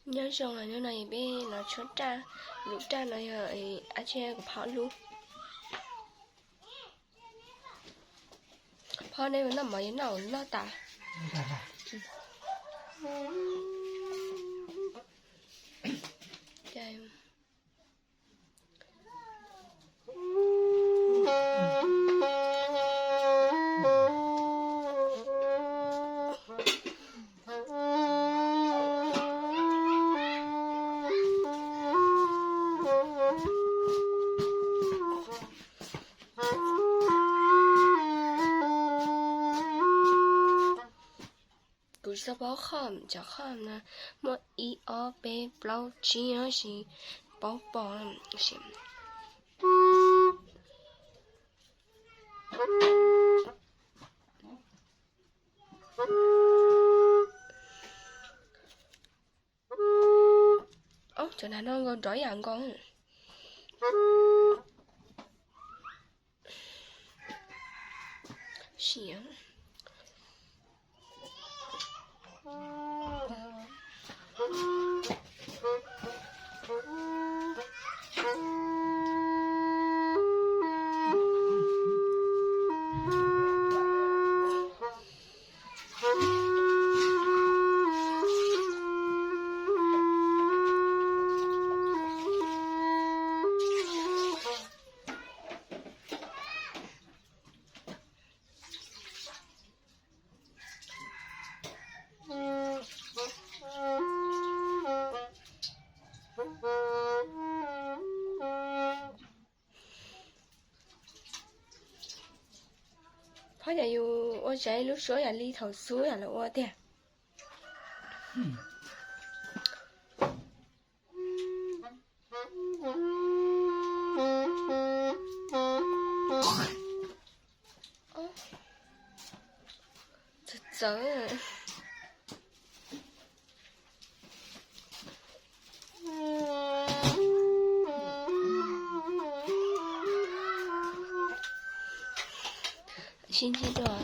Nyob zoo, hnub no peb los tshuab raj, lub raj no yog ab tsi kuv phob lub. Phob nej noj mov yuav noj loj tas. Kuv tsis tau paub qhov, cov qhov no muaj ib ob peb plaub tsib os, tsis paub pom. Cov nav no nkaus nrov yam nkaus. Siab. Phob, yog yus ua tsav lub suab yam li thaum xub yam lawv ua tiag. Txawv txawv. Sib ntsib dua.